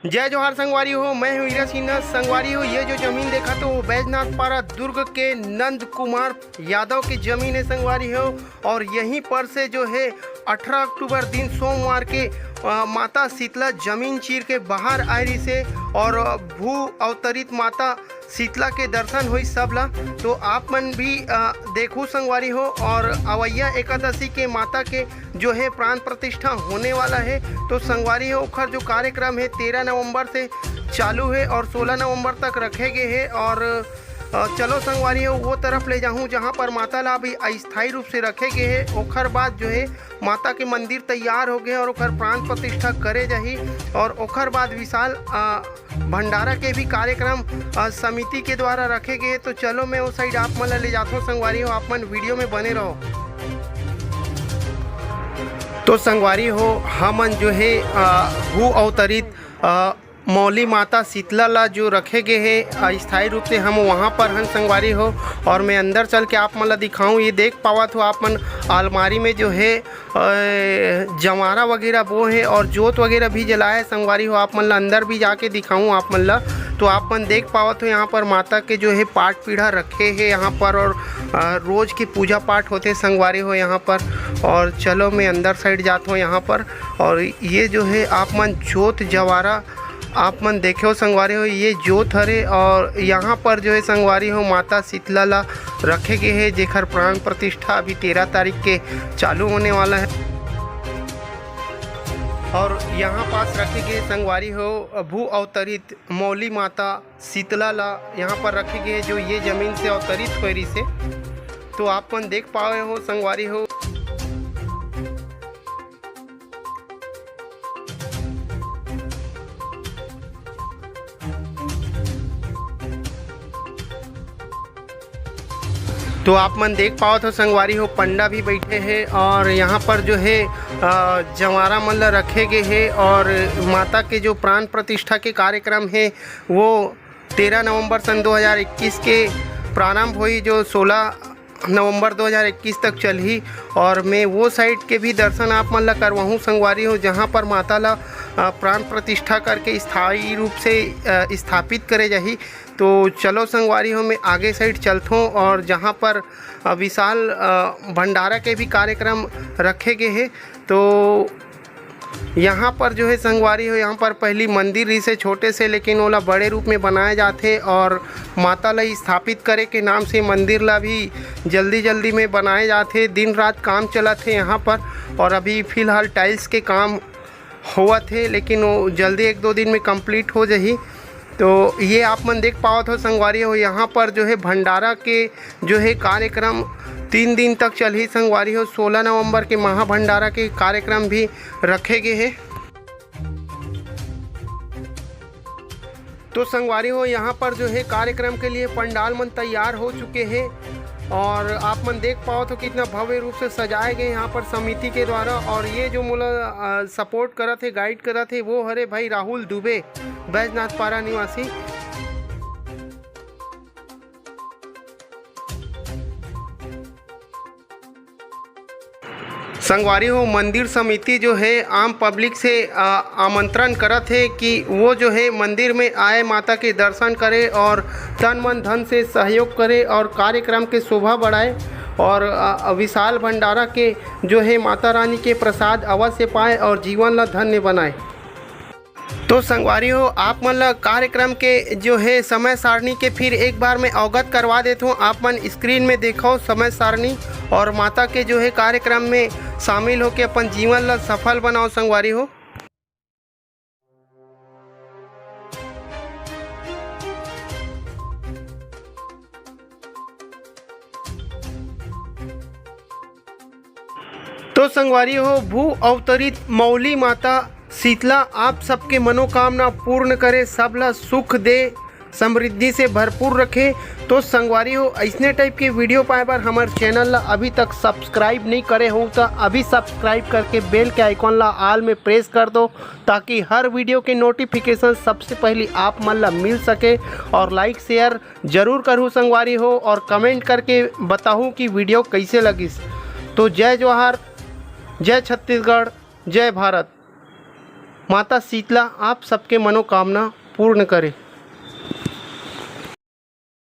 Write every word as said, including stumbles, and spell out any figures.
जय जोहार संगवारी हो, मैं हूँ हीरा सिन्हा। संगवारी हो, ये जो जमीन देखत हो, वो बैजनाथ पारा दुर्ग के नंद कुमार यादव की जमीन है संगवारी हो। और यहीं पर से जो है अठारह अक्टूबर दिन सोमवार के, अ, माता शीतला जमीन चीर के बाहर आए रहिसे और भू अवतरित माता शीतला के दर्शन होई सब ला। तो आप मन भी, अ, देखू संगवारी हो। और अवैया एकादशी के माता के जो है प्राण प्रतिष्ठा होने वाला है। तो संगवारी हो, ओखर जो कार्यक्रम है तेरह नवंबर से चालू है और सोलह नवंबर तक रखे गए है। और, अ, चलो संगवारी हो, वो तरफ ले जाहूँ जहाँ पर माता ला अभी अस्थायी रूप से रखे गए है। ओखर बाद जो है माता के मंदिर तैयार हो गए और ओखर प्राण प्रतिष्ठा करे जाही और ओखर बाद विशाल, अ, भंडारा के भी कार्यक्रम, अ, समिति के द्वारा रखे गए। तो चलो, मैं वो साइड आप मन ला ले जाथों संगवारी हो, आप मन वीडियो में बने रहो। तो संगवारी हो, हमन जो है, अ, भू अवतरित, अ, मौली माता शीतला ला जो रखे गए है, अ, स्थायी रूप से, हम वहाँ पर हन संगवारी हो। और मैं अंदर चल के आप मन ला दिखाऊँ। ये देख पावत हो आप मन, अलमारी में जो है, अ, जवारा वगैरह बो है और जोत वगैरह भी जलाए है संगवारी हो। आप मन ला अंदर भी जाके दिखाऊँ आप मन ला। तो आप मन देख पावत हो, यहाँ पर माता के जो है पाट पीढ़ा रखे है यहाँ पर और, अ, रोज की पूजा पाठ होते संगवारी हो यहाँ पर। और चलो, मैं अंदर साइड जात हूँ यहाँ पर। और ये जो है आप मन जोत जवारा आप मन देखे हो संगवारी हो, ये जोत हरे और यहाँ पर जो है संगवारी हो माता शीतला ला रखे गए है, जेकर प्राण प्रतिष्ठा अभी तेरह तारीख के चालू होने वाला है। और यहाँ पास रखे गए संगवारी हो भू अवतरित मौली माता शीतला ला यहाँ पर रखे गए, जो ये जमीन से अवतरित होए रहिसे। तो आप मन देख पावे हो संगवारी हो। तो आप मन देख पावत हो संगवारी हो, पंडा भी बैठे हैं और यहाँ पर जो है, अ, जवारा मन ला रखे गए हैं और माता के जो प्राण प्रतिष्ठा के कार्यक्रम है, वो तेरह नवंबर सन दो हज़ार इक्कीस के प्रारंभ हुई, जो सोलह नवंबर दो हज़ार इक्कीस तक चलही। और मैं वो साइड के भी दर्शन आप मन ला करवाहूँ संगवारी हो, जहाँ पर माता ला, अ, प्राण प्रतिष्ठा करके स्थायी रूप से, अ, स्थापित करे जाही। तो चलो संगवारी हो, मैं आगे साइड चलथों और जहाँ पर, अ, विशाल, अ, भंडारा के भी कार्यक्रम रखे गए हैं। तो यहाँ पर जो है संगवारी हो, यहाँ पर पहली मंदिर रहिसे छोटे से, लेकिन ओला बड़े रूप में बनाए जाथे और माता ला स्थापित करे के नाम से मंदिर ला भी जल्दी जल्दी में बनाए जाथे। दिन रात काम चलत हे यहाँ पर और अभी फिलहाल टाइल्स के काम होवत हे, लेकिन वो जल्दी एक दो दिन में कंप्लीट हो जाही। तो ये आप मन देख पावत हो संगवारी हो, यहाँ पर जो है भंडारा के जो है कार्यक्रम तीन दिन तक चलही संगवारी हो। सोलह नवंबर के महाभंडारा के कार्यक्रम भी रखे गए हैं। तो संगवारी हो, यहाँ पर जो है कार्यक्रम के लिए पंडाल मन तैयार हो चुके हैं और आप मन देख पावत हो कितना भव्य रूप से सजाए गए यहाँ पर समिति के द्वारा। और ये जो मोला, अ, सपोर्ट करत हे, गाइड करत हे, वो हरे भाई राहुल दुबे, बैजनाथ पारा निवासी। संगवारी हो, मंदिर समिति जो है आम पब्लिक से, अ, आमंत्रण करत हे कि वो जो है मंदिर में आए, माता के दर्शन करे और तन मन धन से सहयोग करे और कार्यक्रम के शोभा बढ़ाए और, अ, विशाल भंडारा के जो है माता रानी के प्रसाद अवश्य पाए और जीवन ला धन्य बनाए। तो संगवारी हो, आप मन ला कार्यक्रम के जो है समय सारणी के फिर एक बार मैं अवगत करवा देत हूँ। आप मन स्क्रीन में देखो समय सारणी और माता के जो है कार्यक्रम में शामिल होके अपन जीवन ला सफल बनाओ संगवारी हो। तो संगवारी हो, भू अवतरित मौली माता शीतला आप सबके मनोकामना पूर्ण करे, सबला सुख दे, समृद्धि से भरपूर रखे। तो संगवारी हो, ऐसने टाइप के वीडियो पाए बर हमर चैनल ला अभी तक सब्सक्राइब नहीं करे हो तो अभी सब्सक्राइब करके बेल के आइकॉन ला ऑल में प्रेस कर दो, ताकि हर वीडियो के नोटिफिकेशन सबसे पहले आप मन ला मिल सके। और लाइक शेयर जरूर करहु संगवारी हो और कमेंट करके बताहु कि वीडियो कैसे लगिस। तो जय जोहार, जय छत्तीसगढ़, जय भारत। माता शीतला आप सबके मनोकामना पूर्ण करे।